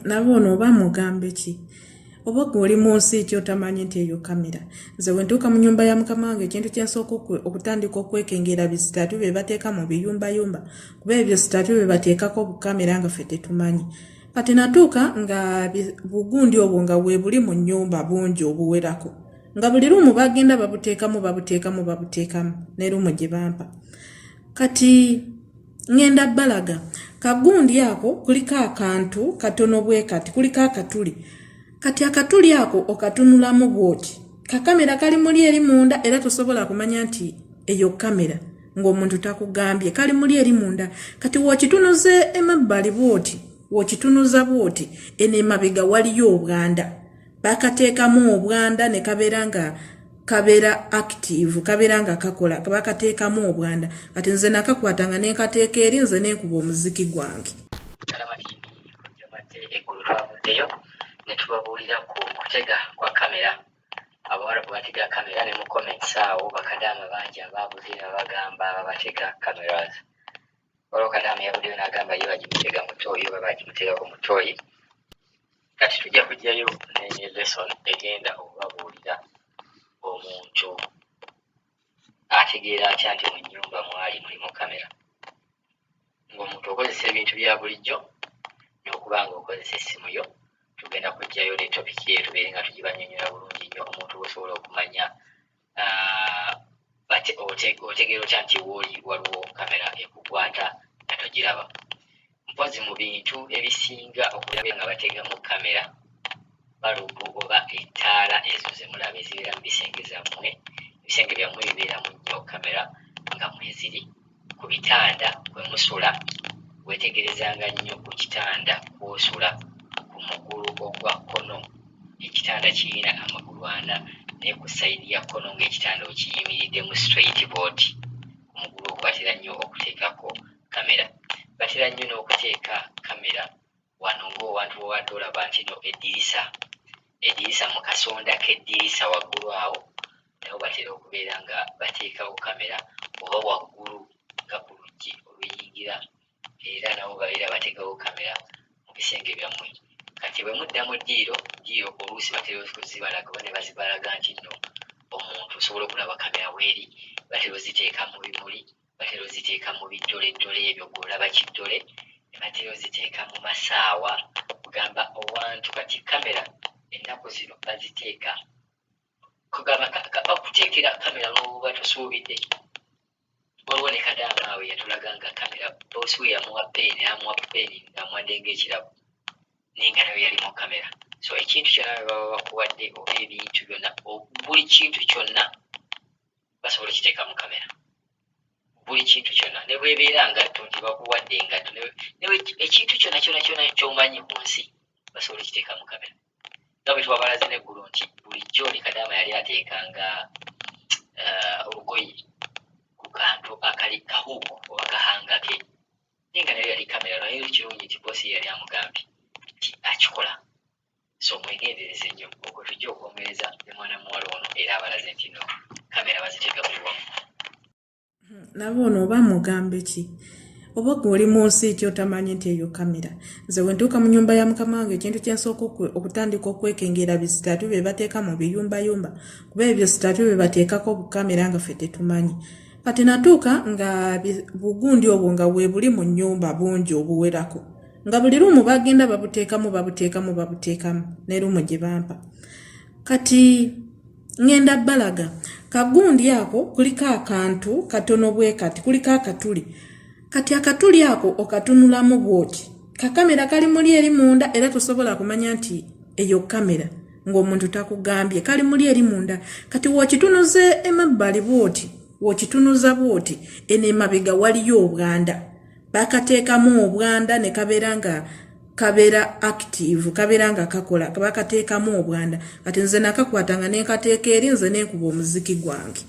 Naba ono oba mugambe ki? Oba gwe oli mu nsi ki otamanyi nti eyo kamera? Nze bwe ntuuka mu nnyumba ya mukama wange, ekintu kye nsooka okutandika okwekengera bisitatu bye bateeka mu biyumbayumba, kuba ebyo sitatu bye bateekako bukamera nga ffe tetumanyi. Kati natuuka nga bugundi obwo nga weebuli mu nnyumba bungi obuwerako, nga buli lumu bagenda babuteekamu babuteekamu babuteekamu ne lumu gye bampa. Kati ŋŋenda balaga kagundi ako kuliko akantu katono bwe kati, kuliko akatuli. Kati akatuli ako okatunulamu bw'oti, kakamera kali muli eri munda, era tosobola kumanya nti eyo kamera ng'omuntu takugambye, kali muli eri munda. Kati w'okitunuza emabbali bw'oti, w'okitunuza bw'oti, eno emabega waliyo obwanda, bakateekamu obwanda ne kabeera nga kabeera active, kabeera nga kakola, bakateekamu obwanda. Kati nze nakakwatanga ne nkateeka eri, nze nenkuba omuziki gwange. Kalama TV kujjamadde eggulo twavuddeyo ne tubabuulira ku kutega kwa kamera. Abawala bwe batega kamera ne mu comments awo bakadaama bangi abaabuze nga bagamba babatega cameras. Waliwo kadaama yavuddeyo n'agamba ye bagimutega mu ttooyi oba bagimutegako mu ttooyi. Kati tujja kujjayo ne lesson egenda okubabuulira omuntu ategeera atya nti mu nnyumba mwali mulimu kamera. Ng'omuntu okozesa ebintu bya bulijjo n'okuba ng'okozesa essimu yo, tugenda kujjayo ne topic eyo tubeere nga tugibannyonnyola bulungi nnyo omuntu bw'osobola okumanya otegeera otya nti wooli waliwo kamera ekukwata nga togiraba. Mpozzi mu bintu ebisinga okubeera nga bateekamu kamera, balubu oba ettaala ezo ze mulaba ezibeera mu bisenge zammwe, ebisenge byammwe bibeeramu nnyo kamera nga mweziri. Ku bitanda kwe musula, weetegerezanga nnyo ku kitanda kw'osula ku mugulu ogwa kkono. Ekitanda kirina amagulu ana, naye ku side ya kkono ng'ekitanda okiyimiriddemu straight bw'oti, ku mugulu ogwo batera nnyo okuteekako kamera. Batera nnyo n'okuteeka kamera wano ng'owantu w'obadde olaba nti no eddirisa, eddirisa mu kasonda k'eddirisa waggulu awo nabo batera okubeera nga bateekawo kamera, oba waggulu nga ku luggi oluyingira era nabo babeera bateekawo kamera mu bisenge byammwe. Kati bwe mudda mu ddiiro, ddiiro oluusi batera okuzibalaga oba ne bazibalaga nti nno omuntu osobola okulaba kamera weeri, batera oziteeka mu bimuli, batera oziteeka mu biddoleddole ebyo gw'olaba kiddole, batera oziteeka mu masaawa, kugamba owantu kati kamera ennaku zino baziteeka kugamba bakuteekera kamera n'oba tosuubidde. Waliwo ne kadaama awo yatulaga nga kamera boosi we yamuwa peeni, n'amuwa peeni ng'amuwadde ng'ekirabo, naye nga nayo yalimu kamera. So ekintu kyonna bwe baba bakuwadde oba ebintu byonna, buli kintu kyonna basobola okiteeka mu kamera. Buli kintu kyonna ne bw'ebeera ngatto nti bakuwadde engatto, ekintu kyonna kyonna kyonna ky'omanyi ku nsi basobola okiteeka mu kamera. Nga bwe twabalaze n'eggulo nti bulijjo oli kadaama yali ateekanga olugoye ku kantu akali kahuuku oba kahanga ke, naye nga nayo yali kamera. Naye kirungi nti boosi yali amugambye nti akikola. So mwegendereze nnyo okwo tujja okwongereza ne mwana muwala ono era abalaze nti no kamera baziteeka buli wamu. Naba ono oba mugambe ki? Oba gwe oli mu nsi ki otamanyi nti eyo kamera? Nze bwe ntuuka mu nnyumba ya mukama wange, ekintu kye nsooka okutandika okwekengera bisitatu bye bateeka mu biyumbayumba, kuba ebyo sitatu bye bateekako bukamera nga ffe tetumanyi. Kati natuuka nga bugundi obwo nga weebuli mu nnyumba bungi obuwerako, nga buli lumu bagenda babuteekamu babuteekamu babuteekamu ne lumu gye bampa. Kati ŋŋenda balaga kagundi ako kuliko akantu katono bwe kati, kuliko akatuli. Kati akatuli ako okatunulamu bw'oti, kakamera kali muli eri munda, era tosobola kumanya nti eyo kamera ng'omuntu takugambye, kali muli eri munda. Kati w'okitunuza emabbali bw'oti, w'okitunuza bw'oti, eno emabega waliyo obwanda, bakateekamu obwanda ne kabeera nga kabeera active, kabeera nga kakola, bakateekamu obwanda. Kati nze nakakwatanga ne nkateeka eri, nze nenkuba omuziki gwange.